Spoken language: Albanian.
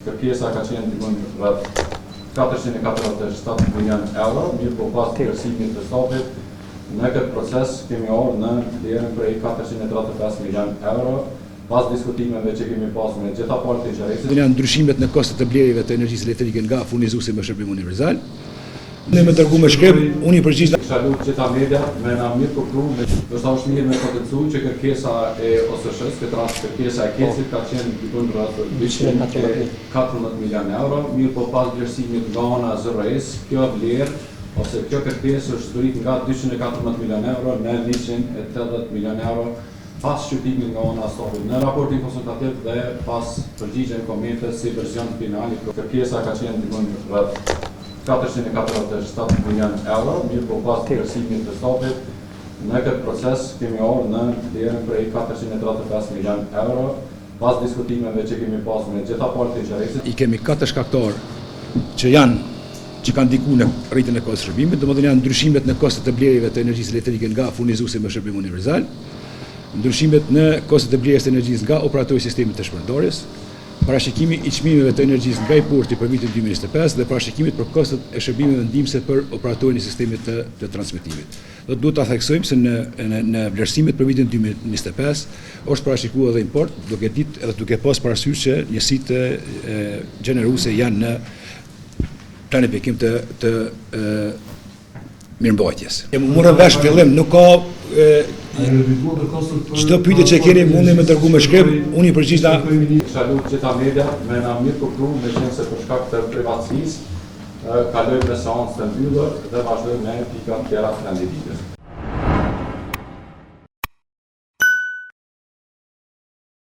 Kërkesa ka qenë diku rreth 447 milion euro, mirëpo pas vlerësimit të stafit, në këtë proces kemi ardhur në vlerën prej 435 milion euro, pas diskutimeve që kemi pasur me gjitha palët e interesit. Janë ndryshimet në kostot e blerjeve të energjisë elektrike nga furnizuesi me shërbim universal. Ne me dërgu me shkrim, unë i përgjigj. Kisha lutë gjitha mediat me na mirëkuptu, me ndoshta është mirë me potencu që kërkesa e OSSH-së, këtë rast kërkesa e KEDS-it ka qenë diku rreth 214 milion euro, mirëpo pas vlerësimit nga ana e ZRrE-së, kjo vlerë ose kjo kërkesë është zbrit nga 214 milion euro në 180 milion euro pas shqyrtimit nga ana e stafit në raportin konsultativ dhe pas përgjigjen komente si version final kërkesa ka qenë diku rreth 447 milion euro, mirëpo pas vlerësimit të stafit në këtë proces kemi ardhur në vlerën prej 435 milion euro, pas diskutimeve që kemi pasur me gjitha palët e interesit. I kemi katër shkaktarë që janë që kanë ndiku në rritjen e kostos së shërbimit, domethënë janë ndryshimet në kostot e blerjeve të energjisë elektrike nga furnizuesi me shërbim universal, ndryshimet në kostot e blerjes së energjisë nga operatori i sistemit të shpërndarjes, parashikimi i çmimeve të energjisë nga importi për vitin 2025 dhe parashikimet për kostot e shërbimeve ndihmëse për operatorin e sistemit të, të transmetimit. Do të duhet ta theksojmë se në në, në vlerësimet për vitin 2025 është parashikuar edhe import, duke ditë edhe duke pas parasysh që njësitë gjeneruese janë në planifikim të të mirëmbajtjes. E morëm vesh fillim, nuk ka çdo pyetje që keni mundi me dërgu me shkrim, unë i përgjigj na. Kisha lutë gjitha mediat me na mirëkuptu, me qenë se për shkak të privatësisë kalojmë në seancë të mbyllur dhe vazhdojmë me pikat tjera të rendit ditës.